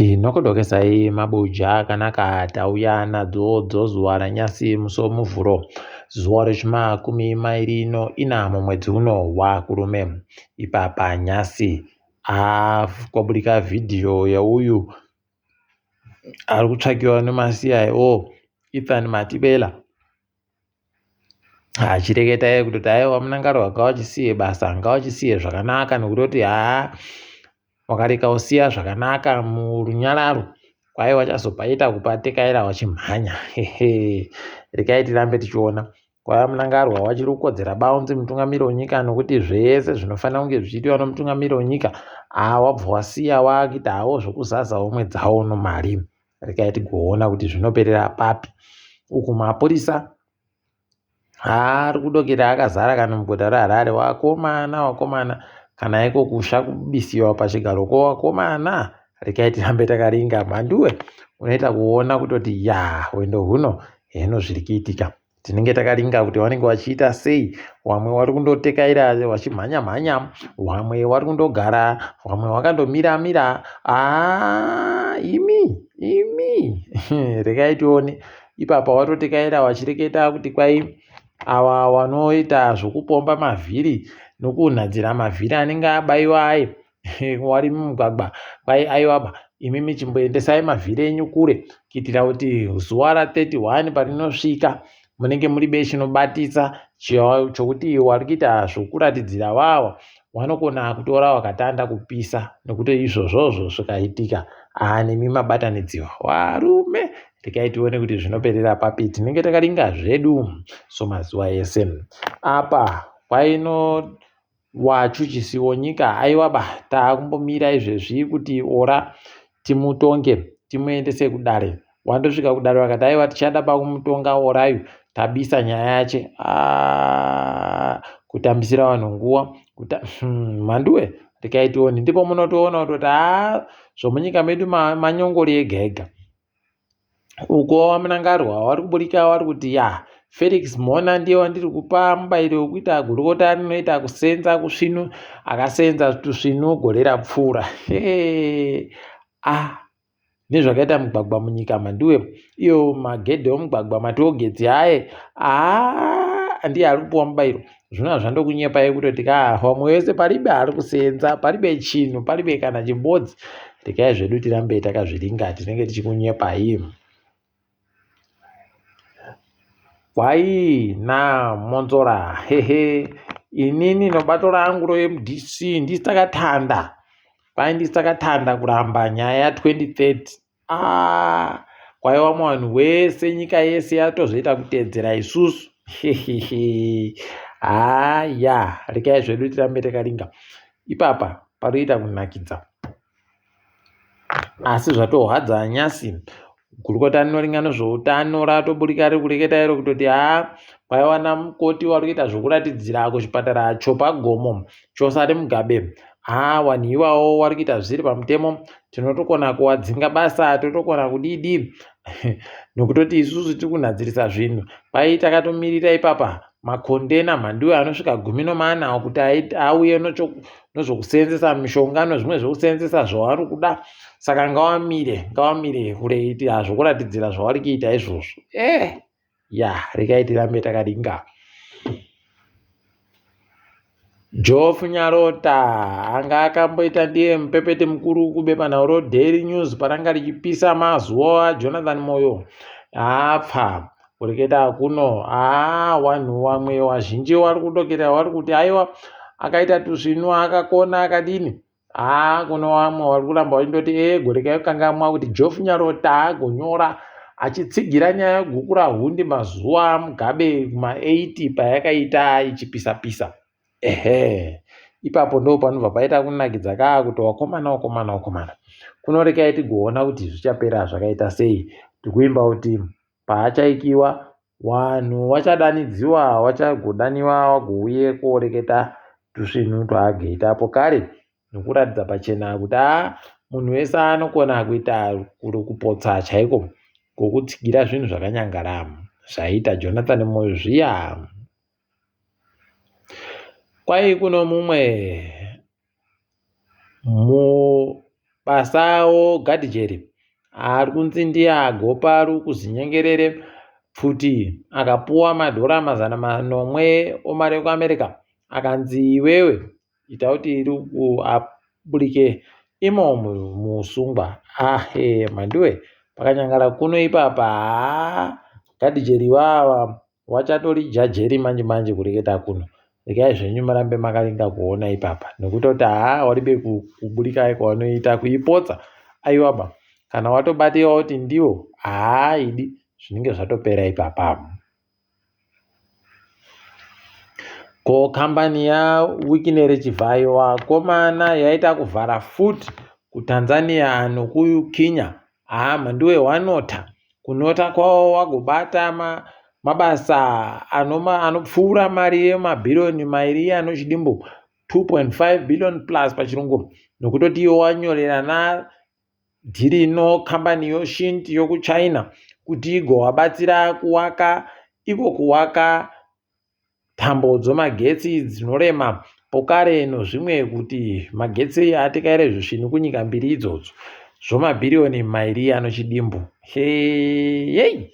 Tinokudokesai mabuja akanaka tauya nadzo dzozuva ranyasi musi weMuvhuro zuva rechimakumi mairi noina mumwedzi uno waKurume. Ipapa nyasi kwaburika vhidhiyo yeuyu ari kutsvakiwa nemaCIO Ethan Mathibela achireketa iye kutoti aiwa Mnangagwa ngavachisiye basa ngavachisiye zvakanaka nekutoti haa wakareka usiya zvakanaka murunyararo kwai wachazopaita kupatekaira wachimhanya rekai tirambe tichiona kwaiva Mnangagwa wachiri kukodzera baunzi mutungamiri wenyika nokuti zvese zvinofanira kunge zvichiitiwa nomutungamiri wenyika haa wabva wasiya wakuita hawo zvokuzaza homwe dzawo nomari rekai tigoona kuti zvinoperera papi uku mapurisa Ari kudokera akazara kana muguta reHarare wakomana wakomana kana iko kusha kubisiwa pachigaro ko wakomana regai tirambe takaringa mhanduwe unoita kuona kutoti ya hwendo huno heno zviri kuitika tinenge takaringa kuti vanenge vachiita sei vamwe vari kundotekaira vachimhanya mhanya vamwe vari kundogara vamwe vakandomira mira haa imi imi regai tione Ipapa watotekaira wachireketa kuti kwai awa wanoita zvokupomba mavhiri nokunhadzira mavhiri anenge abaiwa aye wari mumugwagwa kwai aiwaba imimi chimboendesai mavhiri enyu kure kuitira kuti zuva ra 31 parinosvika munenge muri be chinobatisa chokuti wari kuita zvokuratidzira wawa wanokona kutora wakatanda kupisa nekuti izvozvozvo zvikaitika aa nemi mabatanidziwa warume regai tione kuti zvinoperera papi tinenge takaringa zvedu somazuva ese apa kwaino wachuchisi wonyika aiwa ba taakumbomira izvezvi kuti ora timutonge timuendese kudare wandosvika kudare vakati aiwa tichada pakumutonga orayu tabisa nyaya yache ah, kutambisira vanhu nguva kuta hmm, mhanduwe regai tione ndipo munotoona kutoti haa zvomunyika medu manyongori ega ega uko waMnangagwa wari kuburika wari kuti ya Felix Mhona ndiye wandiri kupa mubairo wekuita gurukota rinoita kusenza kusvinu akasenza tusvinu gore rapfuura ah nezvakaita mugwagwa munyika mhanduwe iyo magedhe omugwagwa matogetsi aye haa ndiye ari kupiwa mubairo zvino hazvandokunyepai kutoti ka vamwe vese paribe ari kusenza paribe chinhu paribe kana chimbodzi regai zvedu tirambe takazviringa tinenge tichikunyepai Kwai naMonzora hehe inini nobato rangu roMDC ndisi takatanda kwai ndisi takatanda kuramba nyaya ya 2030 ah kwai wamwe vanhu wese nyika yese yatozoita kuteedzera isusu hehehe haya regai zvedu tirambe takaringa ipapa panoita kunakidza Asi zvatohwadza nyasi gurukota rinoringa nezveutano ratoburika riri kureketa iro kutoti haa kwaiwana mukoti wari kuita zvekuratidzira kuchipatara chopagomo chosati Mugabe haa wanhu iwawo wari kuita zvisiri pamutemo tinotokona kuwadzinga basa totokona kudidi nokutoti isusu tiri kunhadzirisa zvinhu kwai takatomirira ipapa Makondena mhanduwe anosvika 14 kuti auye nozvokuseenzesa mishonga nozvimwe zvekuseenzesa zvavari kuda saka ngawamire ngawamire kureita zvokuratidzira zvavari kuita izvozvo eh ya regai tirambe takaringa Geoff Nyarota anga akamboita ndiye mupepeti mukuru kubepanhau roDaily News paranga richipisa mazuva aJonathan Moyo apfa kureketa kuno haa wanhu wamwe wazhinji wari kudokera wari kuti aiwa akaita tusvinu akakona akadini haa kuno wamwe wari kuramba wachindoti e gore kaikangamwa kuti Geoff Nyarota agonyora achitsigira nyaya yegukura hundi mazuva aMugabe kuma 80 payakaita ichipisa pisa ehe ipapo ndo panobva paita kunakidza kaa kuti wakomana wakomana wakomana kunorekai tigoona kuti zvichapera zvakaita sei tikuimba kuti Paachaikiwa, wanhu wachadanidziwa wachagodaniwa wagouye kooreketa tusvinhu twaageita apo kare nokuratidza pachena kuti aa munhu wese anokona kuita kupotsa chaiko kwokutsigira zvinhu zvakanyangara zvaiita Jonathan Moyo zviya. Kwai kuno mumwe mubatsiri. Basawo Gadijeri ari kunzi ndiye agopa Rukuzinyengerere pfuti akapuwa madhora 700 omari ekuAmerica akanzi iwewe ita kuti Ruku aburike imo muusungwa. Ahe mhanduwe pakanyangara kuno ipapa haa Gadijeri ivava Wachatorija jeri manje manje kureketa kuno. Regai zvenyu murambe makaringa kuona ipapa nekutoti haa waribe kuburika kwawanoita kuipotsa aiwaba kana watobatiwa kuti ndiwo haa idi zvinenge zvatopera ipapa. Ko kambani yaWicknell Chivhayo vakomana yaita kuvhara futi kuTanzania nokuKenya Haa Mhanduwe wanota kunota kwawo wagobata ma, mabasa anoma, anopfuura mari yemabhiriyoni mairi anochidimbu 2.5 billion plus pachirungu nokutoti iwo wanyorerana dhiri no kambani yoshint yokuchina kuti igovabatsira kuwaka iko kuwaka tambo dzemagetsi dzinorema pokare nozvimwe kuti magetsi atekaire zvisvinu kunyika mbiri idzodzo zvomabhiriyoni mairi anochidimbu heyei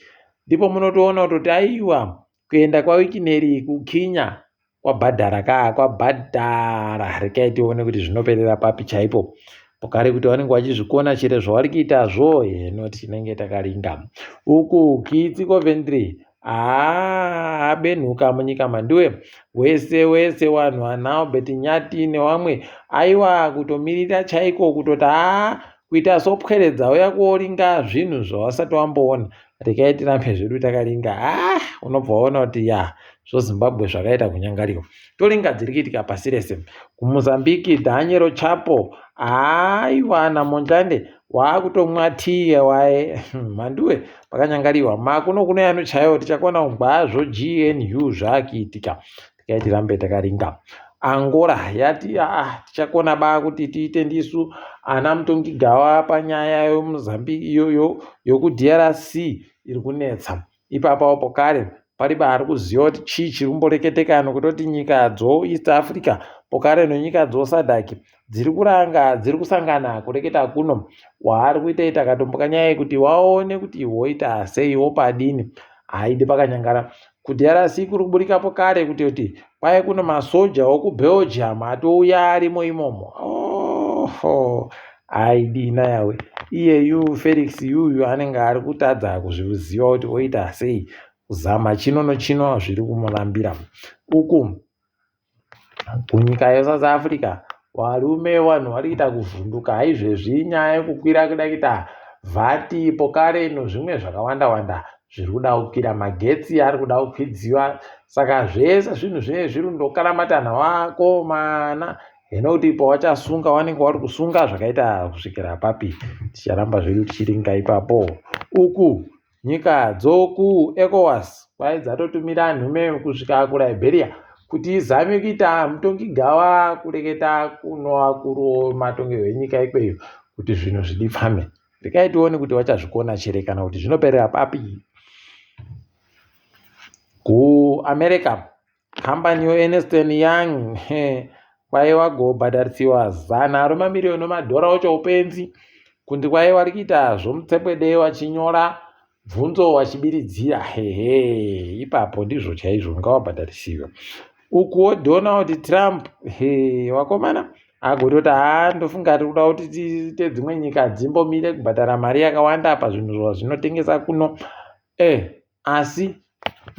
ndipo munotoona kutoti aiwa kuenda kwawikineri kukinya kwabhadhara kaa kwabhadhara rekai tione kuti zvinoperera papi chaipo pokare kuti vanenge vachizvikona chero zvavari kuitazvo heno tinenge takaringa uku kitsi coventry Haa abenhuka munyika Mhanduwe wese wese wanhu ana Albert Nyati newamwe aiwa kutomirira chaiko kutoti haa kuita sopwere dzauya kuoringa zvinhu zvawasati wamboona rekai tirambe zvedu takaringa haa unobva waona kuti ya zvozimbabwe zvakaita kunyangariwa toringa dziri kuitika pasi rese kumozambique dhanyero chapo aiwa namonjande waakutomwa tii waye mhanduwe pakanyangariwa makuno kuno yano chaiwo tichakona kungwazvo gnu zvakuitika tikai tirambe takaringa angola yati aa tichakona ba kuti tiite ndisu ana mutongi gawa panyaya yomuzambique iyoyo yokudrc iri kunetsa Ipapawo pokare pariba ari kuziva kuti chii chiri kumboreketeka nokutoti nyika dzoEast Africa pokare nonyika dzoSADC dziri kuranga dziri kusangana kureketa kuno. Waari kuita ita katomboka nyaya yekuti waone kuti woita sei wopadini haidi pakanyangara. KuDRC kuri kuburika pokare kuti kuti kwaye kuno masoja okuBelgium atouya arimo imomo. Oh, aidina yawe iyeyu Felix yuyu anenge ari kutadza kuzviziva kuti oita sei kuzama chino nochino zviri kumurambira uku kunyika yeSouth Africa varume vanhu vari kuita kuvhunduka haizvezvi nyaya yekukwira kuda kuita vhati pokare nozvimwe zvakawanda wanda zviri kuda kukwira magetsi ari kuda kukwidziwa saka zvese zvinhu zvinenge zviri ndokaramatana wakomana Hino kuti pawachasunga wanenge wari kusunga zvakaita kusvikira papi ticharamba zvedu tichiringa ipapo uku nyika dzoku ecowas kwai dzatotumira nhume kusvika kuliberia kuti izame kuita mutongi gawa kureketa kunovakuru matongerwo enyika ikweyo kuti zvinhu zvidipfame rekai tione kuti vachazvikona chere kana kuti zvinoperera papi kuamerica Kambani yoErnst and Young kwaiwa gobhadharisiwa zana remamiriyoni emadhora ochoupenzi kunzi kwaiwa ri kuita zvomutsepwede wachinyora bvunzo wachibiridzira hehe ipapo ndizvo chaizvo ngawabhadharisiwe ukuwo Donald Trump he wakomana agototi haa ndofunga tiri kuda kuti tiite dzimwe nyika dzimbomire kubhadhara mari yakawanda pazvinhu zvazvinotengesa kuno eh Asi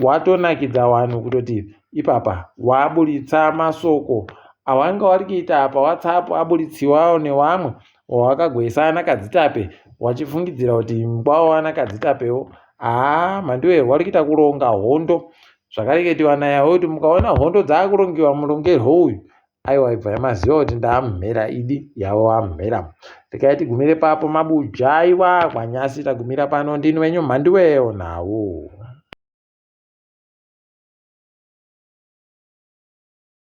watonakidza wanhu kutoti ipapa waburitsa masoko awanga wari kuita pawhatsapp aburitsiwawo newamwe wawakagoisa ana kadzitape wachifungidzira kuti ngwawo ana kadzitapewo haa mhanduwe wari kuita kuronga hondo zvakareketiwa nayawe kuti mukaona hondo dzaakurongiwa murongerwo uyu Aiwa ibvai maziva kuti ndaamhera idi yavo amhera. Regai tigumire papo mabuja aiwa kwanyasi tagumira pano ndini wenyu mhanduweyo nhau.